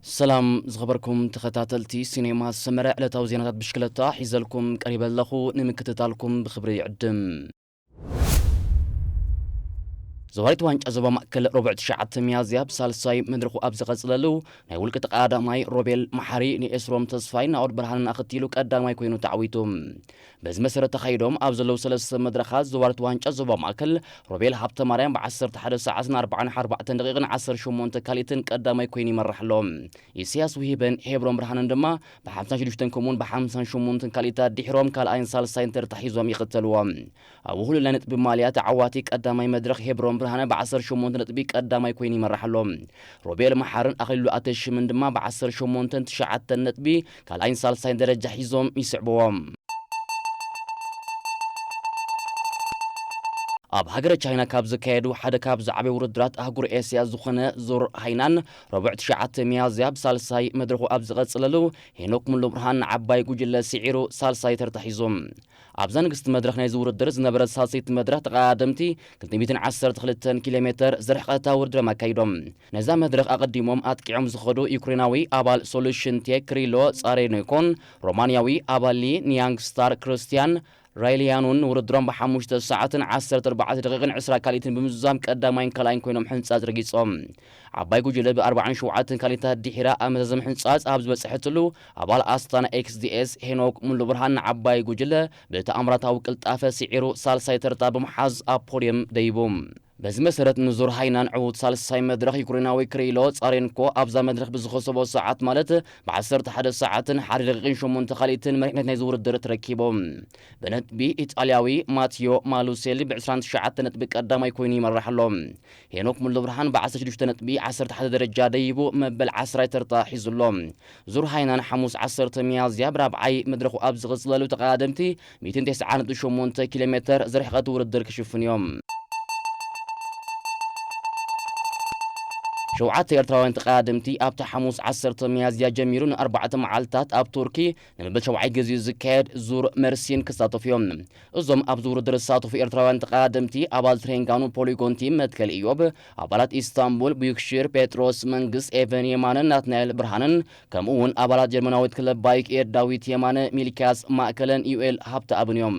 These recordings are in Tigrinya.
ሰላም ዝኸበርኩም ተኸታተልቲ ሲኔማ ሰመረ፣ ዕለታዊ ዜናታት ብሽክለታ ሒዘልኩም ቀሪበ ኣለኹ። ንምክትታልኩም ብኽብሪ ይዕድም። ዘዋሪት ዋንጫ ዞባ ማእከል ረቡዕ ትሽዓተ ሚያዝያ ብሳልሳይ መድረኹ ኣብ ዝቐጽለሉ፣ ናይ ውልቂ ተቐዳዳማይ ሮቤል መሓሪ ንኤስሮም ተስፋይ ናኦድ ብርሃንን ኣኸቲሉ ቀዳማይ ኮይኑ ተዓዊቱ። በዚ መሰረት ተኻይዶም ኣብ ዘለዉ ሰለስተ መድረኻት ዘዋሪት ዋንጫ ዞባ ማእከል፣ ሮቤል ሃብተማርያም ብ ዓሰርተ ሓደ ሰዓትን ኣርባዓን ኣርባዕተን ደቂቕን ዓሰርተ ሸሞንተ ካሊትን ቀዳማይ ኮይኑ ይመርሕ ኣሎ። ኢሳያስ ውሂበን ሄብሮም ብርሃንን ድማ ብ ሓምሳን ሽዱሽተን ከምኡውን ብ ሓምሳን ሸሞንተን ካሊታት ድሒሮም ካልኣይን ሳልሳይን ተርታ ሒዞም ይኽተልዎ። ኣብ ውህሉል ናይ ነጥቢ ማልያ ተዓዋቲ ቀዳማይ መድረኽ ሄብሮም ብርሃነ ብ ዓሰርተ ሸሞንተ ነጥቢ ቀዳማይ ኮይኑ ይመርሕ ኣሎ። ሮቤል መሓርን ኣኽሊሉ ኣተሽምን ድማ ብ ዓሰርተ ሸሞንተን ትሽዓተን ነጥቢ ካልኣይን ሳልሳይን ደረጃ ሒዞም ይስዕብዎም። ኣብ ሃገረ ቻይና ካብ ዝካየዱ ሓደ ካብ ዝዓበዩ ውድድራት ኣህጉር ኤስያ ዝኾነ ዙር ሃይናን ረቡዕ ትሽዓተ ሚያዝያ ብሳልሳይ መድረኹ ኣብ ዝቐጽለሉ፣ ሄኖክ ሙሉብርሃን ንዓባይ ጉጅለ ስዒሩ ሳልሳይ ተርታ ሒዙ። ኣብዛ ንግስቲ መድረኽ ናይዚ ውድድር ዝነበረት ሳልሰይቲ መድረኽ ተቐዳደምቲ ክልተ ሚእትን ዓሰርተ ክልተን ኪሎ ሜተር ዝርሕቐታ ውድድሮም ኣካይዶም። ነዛ መድረኽ ኣቐዲሞም ኣጥቂዖም ዝኸዱ ዩክሬናዊ ኣባል ሶሉሽን ቴክ ክሪሎ ጻሬኖኮን ሮማንያዊ ኣባል ሊ ኒያንግ ስታር ክርስቲያን ራይልያኑን ውድድሮም ብሓሙሽተ ሰዓትን ዓሰርተ ኣርባዕተ ደቂቕን ዕስራ ካልኢትን ብምዝዛም ቀዳማይን ካልኣይን ኮይኖም ሕንጻጽ ረጊጾም። ዓባይ ጉጅለ ብኣርባዓን ሸውዓተን ካልኢታት ድሒራ ኣብ መዛዘሚ ሕንጻጽ ኣብ ዝበጽሐትሉ፣ ኣባል ኣስታና ኤክስዲኤስ ሄኖክ ሙሉብርሃን ንዓባይ ጉጅለ ብተኣምራታዊ ቅልጣፈ ስዒሩ ሳልሳይ ተርታ ብምሓዝ ኣብ ፖድየም ደይቡ። በዚ መሰረት ንዙር ሃይናን ዕዉት ሳልሳይ መድረኽ ዩክሬናዊ ክሪሎ ጻሬንኮ ኣብዛ መድረኽ ብዝኸሰቦ ሰዓት ማለት ብ ዓሰርተ ሓደ ሰዓትን ሓደ ደቂቕን ሸሞንተ ካልኢትን መሪሕነት ናይዚ ውድድር ተረኪቡ። ብነጥቢ ኢጣልያዊ ማቲዮ ማሉሴሊ ብ ዕስራን ትሽዓተን ነጥቢ ቀዳማይ ኮይኑ ይመርሕ ኣሎ። ሄኖክ ሙሉብርሃን ብ ዓሰርተ ሽዱሽተ ነጥቢ ዓሰርተ ሓደ ደረጃ ደይቡ መበል ዓስራይ ተርታ ሒዙ ኣሎ። ዙር ሃይናን ሓሙስ ዓሰርተ ሚያዝያ ብራብዓይ መድረኹ ኣብ ዝቕጽለሉ ተቐዳደምቲ ሚእትን ተስዓን ነጥቢ ሸሞንተ ኪሎ ሜተር ዝርሕቐት ውድድር ክሽፍን እዮም። ሸውዓተ ኤርትራውያን ተቐዳደምቲ ኣብቲ ሓሙስ ዓሰርተ ሚያዝያ ጀሚሩ ንኣርባዕተ መዓልታት ኣብ ቱርኪ ንመበል ሸውዓይ ግዜ ዝካየድ ዙር መርሲን ክሳተፉ እዮም። እዞም ኣብዚ ውድድር ዝሳተፉ ኤርትራውያን ተቐዳደምቲ ኣባል ትሬንጋኑ ፖሊጎን ቲም መትከል ኢዮብ፣ ኣባላት ኢስታንቡል ቡዩክሺር ጴጥሮስ መንግስት፣ ኤቨን የማነ፣ ናትናኤል ብርሃንን ከምኡ እውን ኣባላት ጀርመናዊት ክለብ ባይክ ኤር ዳዊት የማነ፣ ሚልኪያስ ማእከለን ዩኤል ሃብተኣብን እዮም።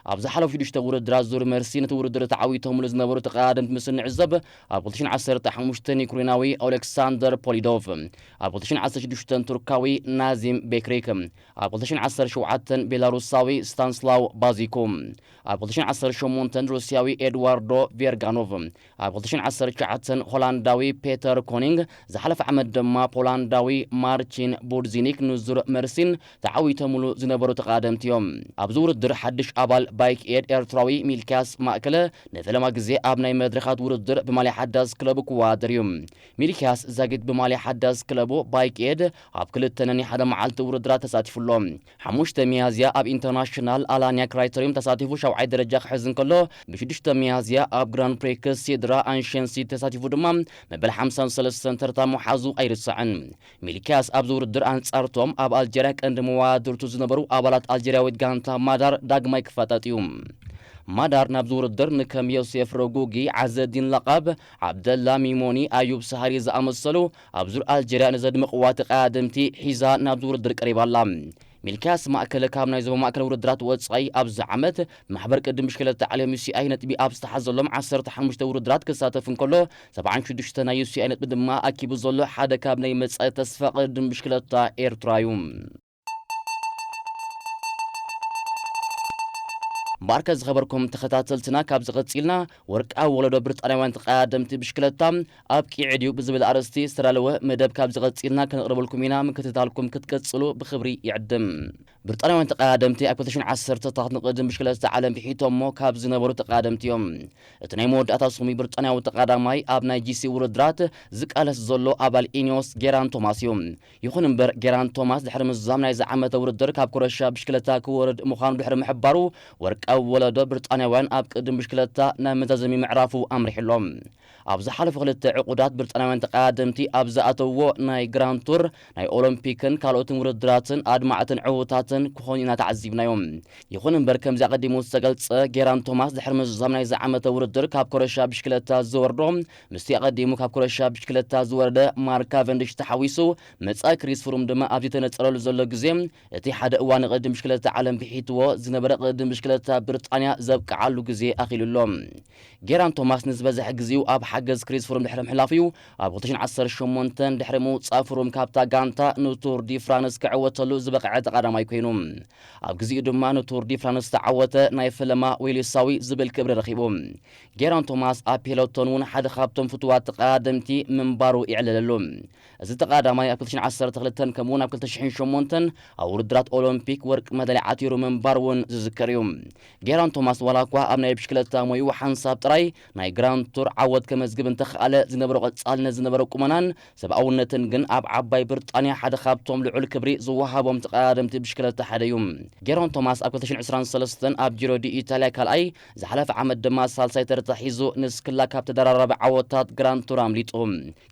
ኣብ ዝሓለፉ ሽዱሽተ ውድድራት ዙር መርሲ ነቲ ውድድር ተዓዊቶምሉ ዝነበሩ ተቐዳደምቲ ምስ እንዕዘብ፣ ኣብ ክልተ ሽሕን ዓሰርተ ሓሙሽተን ዩክሬናዊ ኦሌክሳንደር ፖሊዶቭ፣ ኣብ ክልተ ሽሕን ዓሰርተ ሽዱሽተን ቱርካዊ ናዚም ቤክሪክ፣ ኣብ ክልተ ሽሕን ዓሰርተ ሸውዓተን ቤላሩሳዊ ስታንስላው ባዚኩ፣ ኣብ ክልተ ሽሕን ዓሰርተ ሸሞንተን ሩስያዊ ኤድዋርዶ ቬርጋኖቭ፣ ኣብ ክልተ ሽሕን ዓሰርተ ትሽዓተን ሆላንዳዊ ፔተር ኮኒንግ፣ ዝሓለፈ ዓመት ድማ ፖላንዳዊ ማርቺን ቡድዚኒክ ንዙር መርሲን ተዓዊቶምሉ ዝነበሩ ተቐዳደምቲ እዮም። ኣብዚ ውድድር ሓድሽ ኣባል ባይክ ኤድ ኤርትራዊ ሚልክያስ ማእከለ ንፈለማ ግዜ ኣብ ናይ መድረኻት ውድድር ብማልያ ሓዳስ ክለቡ ክወዳደር እዩ። ሚልክያስ ዛጊት ብማልያ ሓዳስ ክለቡ ባይክ ኤድ ኣብ ክልተ ነንሓደ መዓልቲ ውድድራት ተሳቲፉ ኣሎ። ሓሙሽተ ሚያዝያ ኣብ ኢንተርናሽናል ኣላንያ ክራይተሪየም ተሳቲፉ ሻውዓይ ደረጃ ክሕዝ እንከሎ፣ ብሽዱሽተ ሚያዝያ ኣብ ግራንድ ፕሪክስ ሲድራ ኣንሸንሲ ተሳቲፉ ድማ መበል ሓምሳን ሰለስተን ተርታ ምሓዙ ኣይርሳዕን። ሚልክያስ ኣብዚ ውድድር ኣንጻርቶም ኣብ ኣልጀርያ ቀንዲ መወዳድርቱ ዝነበሩ ኣባላት ኣልጀርያዊት ጋንታ ማዳር ዳግማይ ክፋጠጥ እዩ። ማዳር ናብዚ ውድድር ንከም ዮሴፍ ረጉጊ፣ ዓዘዲን ለቓብ፣ ዓብደላ ሚሞኒ፣ ኣዩብ ሰሃሪ ዝኣመሰሉ ኣብ ዙር ኣልጀርያ ንዘድምቕዋ ተቐዳደምቲ ሒዛ ናብዚ ውድድር ቀሪባ ኣላ። ሚልክያስ ማእከለ ካብ ናይ ዞባ ማእከል ውድድራት ወጻኢ ኣብዚ ዓመት ብማሕበር ቅድም ብሽክለታ ዓለም ዩ ሲ ኣይ ነጥቢ ኣብ ዝተሓዘሎም ዓሰርተ ሓሙሽተ ውድድራት ክሳተፍ እንከሎ፣ ሰብዓን ሽዱሽተ ናይ ዩ ሲ ኣይ ነጥቢ ድማ ኣኪቡ ዘሎ ሓደ ካብ ናይ መጻኢ ተስፋ ቅድም ብሽክለታ ኤርትራ እዩ። እምበኣርከ ዝኸበርኩም ተኸታተልትና፣ ካብዚ ቀጺልና ወርቃዊ ወለዶ ብሪጣንያውያን ተቐዳደምቲ ብሽክለታ ኣብቂዑ ድዩ ብዝብል ኣርእስቲ ዝተዳለወ መደብ ካብዚ ቀጺልና ከነቕርበልኩም ኢና። ምክትታልኩም ክትቀጽሉ ብኽብሪ ይዕድም። ብሪጣንያውያን ተቐዳደምቲ ኣብ ክልተ ሽሕን ዓሰርተታት ንቕድም ብሽክለታ ዓለም ብሒቶሞ ካብ ዝነበሩ ተቐዳደምቲ እዮም። እቲ ናይ መወዳእታ ስሙይ ብሪጣንያዊ ተቐዳዳማይ ኣብ ናይ ጂ ሲ ውድድራት ዝቃለስ ዘሎ ኣባል ኢኒዮስ ጌራን ቶማስ እዩ። ይኹን እምበር ጌራን ቶማስ ድሕሪ ምዝዛም ናይዚ ዓመተ ውድድር ካብ ኮረሻ ብሽክለታ ክወርድ ምዃኑ ድሕሪ ምሕባሩ ወርቃዊ ወለዶ ብሪጣንያውያን ኣብ ቅድም ብሽክለታ ናብ መዛዘሚ ምዕራፉ ኣምሪሑ ኣሎ። ኣብ ዝሓለፉ ክልተ ዕቑዳት ብሪጣንያውያን ተቐዳደምቲ ኣብ ዝኣተውዎ ናይ ግራንድ ቱር ናይ ኦሎምፒክን ካልኦትን ውድድራትን ኣድማዕትን ዕዉታትን ክኾኑ ኢና ተዓዚብናዮም። ይኹን እምበር ከምዚ ኣቐዲሙ ዝተገልጸ ጌራን ቶማስ ድሕሪ ምዝዛም ናይዚ ዓመተ ውድድር ካብ ኮረሻ ብሽክለታ ዝወርዶ ምስቲ ኣቐዲሙ ካብ ኮረሻ ብሽክለታ ዝወረደ ማርክ ካቨንዲሽ ተሓዊሱ መጻኢ ክሪስ ፍሩም ድማ ኣብዚ ተነጸረሉ ዘሎ ግዜ እቲ ሓደ እዋን ቅድም ብሽክለታ ዓለም ብሒትዎ ዝነበረ ቅድም ብሽክለታ ብሪጣንያ ዘብቅዓሉ ግዜ ኣኺሉ ኣሎ። ጌራን ቶማስ ንዝበዝሐ ግዜኡ ኣብ ሓገዝ ክሪስ ፍሩም ድሕሪ ምሕላፉ እዩ ኣብ ክልተ ሽሕን ዓሰርተ ሸሞንተን ድሕሪ ምውጻእ ፍሩም ካብታ ጋንታ ንቱር ዲ ፍራንስ ክዕወተሉ ዝበቕዐ ተቐዳማይ ኮይኑ። ኣብ ግዜኡ ድማ ንቱር ዲ ፍራንስ ዝተዓወተ ናይ ፈለማ ዌልሳዊ ዝብል ክብሪ ረኺቡ። ጌራን ቶማስ ኣብ ፔሎቶን እውን ሓደ ካብቶም ፍቱዋት ተቐዳደምቲ ምንባሩ ይዕለለሉ። እዚ ተቐዳማይ ኣብ ክልተ ሽሕን ዓሰርተ ክልተን ከምኡውን ኣብ ክልተ ሽሕን ሸሞንተን ኣብ ውድድራት ኦሎምፒክ ወርቂ መዳልያ ዓቲሩ ምንባር እውን ዝዝከር እዩ። ጌራን ቶማስ ዋላ እኳ ኣብ ናይ ብሽክለታ ሞይኡ ሓንሳብ ጥራይ ናይ ግራንድ ቱር ዓወት ከመዝግብ እንተኸኣለ ዝነበሮ ቀጻልነት ዝነበሮ ቁመናን ሰብኣውነትን ግን ኣብ ዓባይ ብሪጣንያ ሓደ ካብቶም ልዑል ክብሪ ዝወሃቦም ተቐዳደምቲ ብሽክለታ ሓደ እዩ። ጌራን ቶማስ ኣብ ክልተ ሽሕን ዕስራን ሰለስተን ኣብ ጂሮ ዲ ኢታልያ ካልኣይ፣ ዝሓለፈ ዓመት ድማ ሳልሳይ ተርታ ሒዙ ንስክላ ካብ ተደራራቢ ዓወታት ግራንድ ቱር ኣምሊጡ።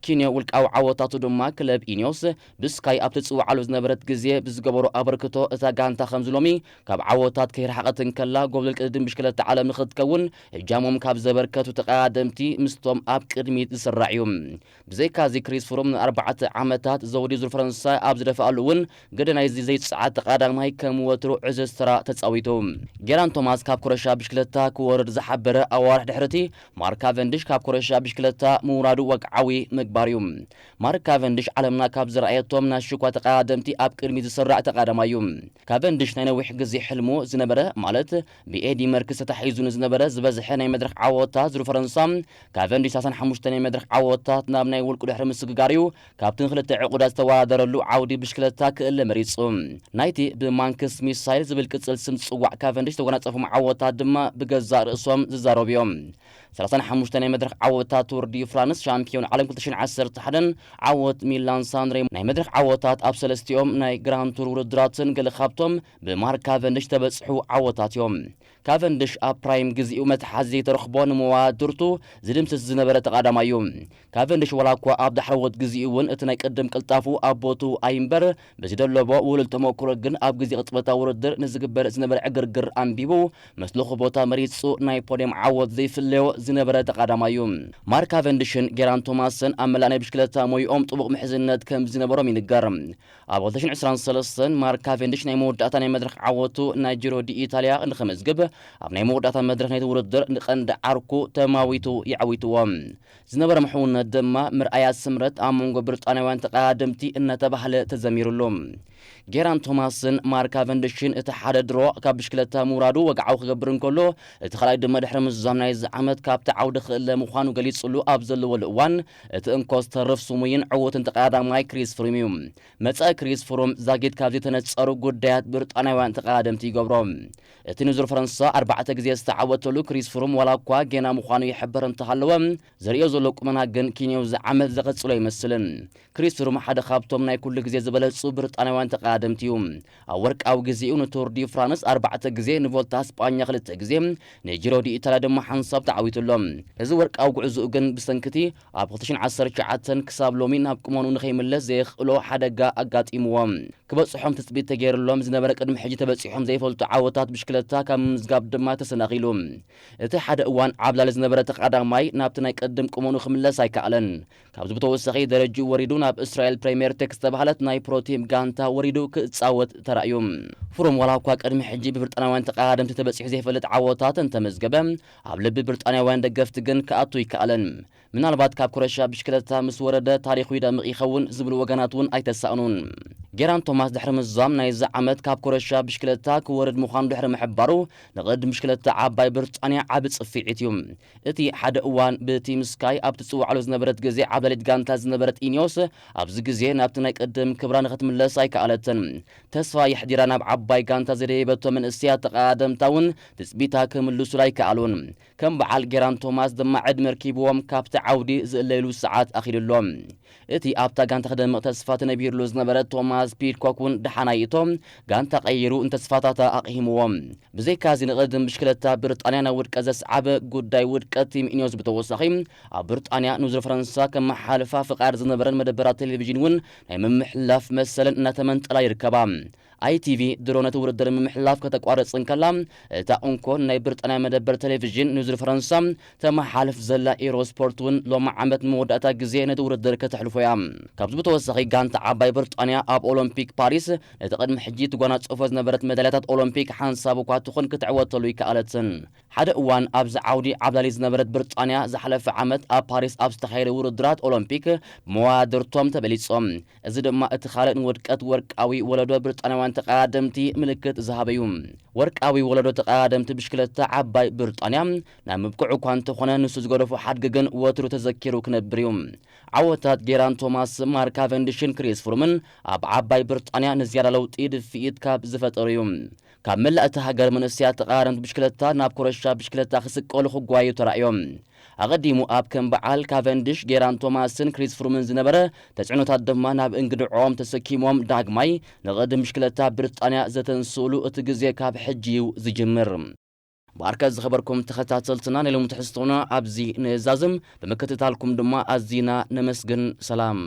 ኪንዮ ውልቃዊ ዓወታቱ ድማ ክለብ ኢኒዮስ ብስካይ ኣብ ትጽውዓሉ ዝነበረት ግዜ ብዝገበሮ ኣበርክቶ እታ ጋንታ ከምዚ ሎሚ ካብ ዓወታት ከይረሓቐት እንከላ ጎብለል ቅድድም ብሽክለታ ዓለም ንኽትከውን እጃሞም ካብ ዘበርከቱ ተቐዳደምቲ ምስቶም ኣብ ቅድሚት ዝስራዕ እዩ። ብዘይካዚ ክሪስ ፍሩም ንኣርባዕተ ዓመታት ዘውዲ ዙር ፈረንሳ ኣብ ዝደፍኣሉ እውን ገደ ናይዚ ዘይጽዓት ተቐዳማይ ከም ወትሩ ዕዙዝ ተራ ተጻዊቱ። ጌራን ቶማስ ካብ ኮረሻ ብሽክለታ ክወርድ ዝሓበረ ኣዋርሕ ድሕርቲ ማርክ ካቨንዲሽ ካብ ኮረሻ ብሽክለታ ምውራዱ ወግዓዊ ምግባር እዩ። ማርክ ካቨንዲሽ ዓለምና ካብ ዝረኣየቶም ናይ ሽኳ ተቐዳደምቲ ኣብ ቅድሚ ዝስራዕ ተቐዳማይ እዩ። ካቨንዲሽ ናይ ነዊሕ ግዜ ሕልሙ ዝነበረ ማለት ብኤዲ መርክስ ተታሒዙ ንዝነበረ ዝበዝሐ ናይ መድረኽ ዓወታት ዙር ፈረንሳ ካቨንዲሽ ሰላሳን ሓሙሽተ ናይ መድረኽ ዓወታት ናብ ናይ ውልቁ ድሕሪ ምስግጋር እዩ ካብቲ ንክልተ ዕቑዳት ዝተወዳደረሉ ዓውዲ ብሽክለታ ክእለ መሪጹ። ናይቲ ብማንክስ ሚሳይል ዝብል ቅጽል ስም ዝጽዋዕ ካቨንዲሽ ዝተጎናጸፎም ዓወታት ድማ ብገዛእ ርእሶም ዝዛረቡ እዮም። ሰላሳን ሓሙሽተ ናይ መድረኽ ዓወታት ቱር ዲ ፍራንስ ሻምፒዮን ዓለም ክልተ ሽሕን ዓሰርተ ሓደን ዓወት ሚላን ሳንሬ ናይ መድረኽ ዓወታት ኣብ ሰለስቲኦም ናይ ግራንድ ቱር ውድድራትን ገለ ካብቶም ብማርክ ካቨንዲሽ ተበጽሑ ዓወታት እዮም። ካቨንዲሽ ኣብ ፕራይም ግዜኡ መትሓዚ ዘይተረኽቦ ንመዋድርቱ ዝድምስስ ዝነበረ ተቐዳማይ እዩ። ካቨንዲሽ ዋላ እኳ ኣብ ዳሕረዎት ግዜኡ እውን እቲ ናይ ቅድም ቅልጣፉ ኣብ ቦትኡ ኣይምበር ብዝደለቦ ውሉል ተመክሮ ግን ኣብ ግዜ ቅጽበታዊ ውድድር ንዝግበር ዝነበረ ዕግርግር ኣንቢቡ መስለኹ ቦታ መሪጹ ናይ ፖድየም ዓወት ዘይፍለዮ ዝነበረ ተቐዳማይ እዩ። ማርክ ካቨንዲሽን ጌራን ቶማስን ኣብ መላእ ናይ ብሽክለታ ሞይኦም ጥቡቕ ምሕዝነት ከም ዝነበሮም ይንገር። ኣብ ክልተ ሽሕን ዕስራን ሰለስተን ማርክ ካቨንዲሽ ናይ መወዳእታ ናይ መድረኽ ዓወቱ ናይ ጂሮ ዲ ኢታልያ ንኸመዝግብ ኣብ ናይ መወዳእታ መድረኽ ናይቲ ውድድር ንቐንዲ ዓርኩ ተማዊቱ የዕዊትዎ። ዝነበረ ምሕውነት ድማ ምርኣያ ስምረት ኣብ መንጎ ብሪጣንያውያን ተቐዳደምቲ እናተባህለ ተዘሚሩሉ። ጌራን ቶማስን ማርክ ካቨንዲሽን እቲ ሓደ ድሮ ካብ ብሽክለታ ምውራዱ ወግዓዊ ክገብር እንከሎ እቲ ካልኣይ ድማ ድሕሪ ምዝዛም ናይዚ ዓመት ካብቲ ዓውዲ ክእለ ምዃኑ ገሊጹሉ ኣብ ዘለወሉ እዋን እቲ እንኮ ዝተርፍ ስሙይን ዕዉትን ተቐዳዳማይ ክሪስ ፍሩም እዩ። መጻኢ ክሪስ ፍሩም ዛጊት ካብ ዝተነጸሩ ጉዳያት ብሪጣንያውያን ተቐዳደምቲ ይገብሮ። እቲ ንዙር ፈረንሳ ኣርባዕተ ግዜ ዝተዓወተሉ ክሪስ ፍሩም ዋላ እኳ ጌና ምዃኑ ይሕበር እንተሃለወ ዘርእዮ ዘሎ ቁመና ግን ኪንዮ ዝዓመት ዘቐጽሎ ኣይመስልን። ክሪስ ፍሩም ሓደ ካብቶም ናይ ኩሉ ግዜ ዝበለጹ ብሪጣንያውያን ተቐዳደምቲ እዩ። ኣብ ወርቃዊ ግዜኡ ንቱር ዲ ፍራንስ ኣርባዕተ ግዜ፣ ንቮልታ ስጳኛ ክልተ ግዜ፣ ንጂሮ ዲ ኢታልያ ድማ ሓንሳብ ተዓዊቱ ኣሎ። እዚ ወርቃዊ ጉዕዞኡ ግን ብሰንክቲ ኣብ ክልተ ሽሕን ዓሰርተ ትሽዓተን ክሳብ ሎሚ ናብ ቁመኑ ንኸይምለስ ዘየኽእሎ ሓደጋ ኣጋጢምዎ። ክበጽሖም ትጽቢት ተገይርሎም ዝነበረ ቅድሚ ሕጂ ተበጺሖም ዘይፈልጡ ዓወታት ብሽክለታ ካብ ምምዝጋብ ድማ ተሰናኺሉ። እቲ ሓደ እዋን ዓብላሊ ዝነበረ ተቐዳማይ ናብቲ ናይ ቅድም ቁመኑ ክምለስ ኣይከኣለን። ካብዚ ብተወሳኺ ደረጅኡ ወሪዱ ናብ እስራኤል ፕሬምየር ቴክ ዝተባህለት ናይ ፕሮቲም ጋንታ ወሪዱ ክጻወት ተራእዩ። ፍሩም ዋላ እኳ ቅድሚ ሕጂ ብብሪጣንያውያን ተቐዳደምቲ ተበጺሑ ዘይፈልጥ ዓወታት እንተመዝገበ ኣብ ልቢ ብሪጣንያውያን ደገፍቲ ግን ክኣቱ ኣይከኣለን። ምናልባት ካብ ኮረሻ ብሽክለታ ምስ ወረደ ታሪኹ ይደምቕ ይኸውን ዝብሉ ወገናት እውን ኣይተሳእኑን። ጌራን ቶማስ ድሕሪ ምዝዛም ናይዚ ዓመት ካብ ኮረሻ ብሽክለታ ክወርድ ምዃኑ ድሕሪ ምሕባሩ ንቕድም ብሽክለታ ዓባይ ብሪጣንያ ዓቢ ጽፍዒት እዩ። እቲ ሓደ እዋን ብቲም ስካይ ኣብ ትጽውዓሉ ዝነበረት ግዜ ዓብላሊት ጋንታ ዝነበረት ኢኒዮስ ኣብዚ ግዜ ናብቲ ናይ ቅድም ክብራ ንኽትምለስ ኣይከኣለትን። ተስፋ የሕዲራ ናብ ዓባይ ጋንታ ዘደየበቶ መንእሰያት ተቐዳደምታ እውን ትጽቢታ ክምልሱላ ኣይከኣሉን። ከም በዓል ጌራን ቶማስ ድማ ዕድመ ርኪብዎም ካብቲ ዓውዲ ዝእለይሉ ሰዓት ኣኺሉ ኣሎ። እቲ ኣብታ ጋንታ ክደምቕ ተስፋ ተነቢርሉ ዝነበረ ቶማስ ስፒድኮክ እውን ደሓን ኣይእቶ ጋንታ ቀይሩ ንተስፋታታ ኣቕሂምዎ። ብዘይካዚ ንቕድም ብሽክለታ ብሪጣንያ ናብ ውድቀት ዘስዓበ ጉዳይ ውድቀት ቲም ኢኒዮስ ብተወሳኺ ኣብ ብሪጣንያ ንዙር ፈረንሳ ከመሓልፋ ፍቓድ ዝነበረን መደበራት ቴሌቪዥን እውን ናይ ምምሕላፍ መሰለን እናተመንጠላ ይርከባ። ኣይቲቪ ድሮ ነቲ ውድድር ምምሕላፍ ከተቋርጽ እንከላ፣ እታ እንኮ ናይ ብሪጣንያ መደበር ቴሌቪዥን ንዙር ፈረንሳ ተመሓልፍ ዘላ ኤሮ ስፖርት እውን ሎሚ ዓመት ንመወዳእታ ግዜ ነቲ ውድድር ከተሕልፎ እያ። ካብዚ ብተወሳኺ ጋንታ ዓባይ ብሪጣንያ ኣብ ኦሎምፒክ ፓሪስ ነቲ ቅድሚ ሕጂ ትጓናጸፎ ዝነበረት መዳልያታት ኦሎምፒክ ሓንሳብ እኳ ትኹን ክትዕወተሉ ይከኣለትን። ሓደ እዋን ኣብዚ ዓውዲ ዓብላሊ ዝነበረት ብሪጣንያ ዝሓለፈ ዓመት ኣብ ፓሪስ ኣብ ዝተኻየደ ውድድራት ኦሎምፒክ ብመዋድርቶም ተበሊጾም። እዚ ድማ እቲ ካልእ ንውድቀት ወርቃዊ ወለዶ ብሪጣንያውያን ተቐዳደምቲ ምልክት ዝሃበ እዩ። ወርቃዊ ወለዶ ተቐዳደምቲ ብሽክለታ ዓባይ ብሪጣንያ ናብ ምብቅዑ እኳ እንተኾነ፣ ንሱ ዝገደፎ ሓድጊ ግን ወትሩ ተዘኪሩ ክነብር እዩ። ዓወታት ጌራን ቶማስ፣ ማርክ ካቨንዲሽን ክሪስ ፍሩምን ኣብ ዓባይ ብሪጣንያ ንዝያዳ ለውጢ ድፍኢት ካብ ዝፈጠሩ እዩ። ካብ መላእ እታ ሃገር መንእሰያት ተቐዳደምቲ ብሽክለታ ናብ ኮረሻ ብሽክለታ ክስቀሉ ክጓዩ ተራእዮም። ኣቐዲሙ ኣብ ከም በዓል ካቨንዲሽ፣ ጌራን ቶማስን ክሪስ ፍሩምን ዝነበረ ተጽዕኖታት ድማ ናብ እንግድዖም ተሰኪሞም ዳግማይ ንቕድም ብሽክለታ ብሪጣንያ ዘተንስእሉ እቲ ግዜ ካብ ሕጂ እዩ ዝጅምር። ብኣርከ ዝኸበርኩም ተኸታተልትና፣ ናይ ሎሚ ትሕዝቶና ኣብዚ ንእዛዝም። ብምክትታልኩም ድማ ኣዚና ነመስግን። ሰላም።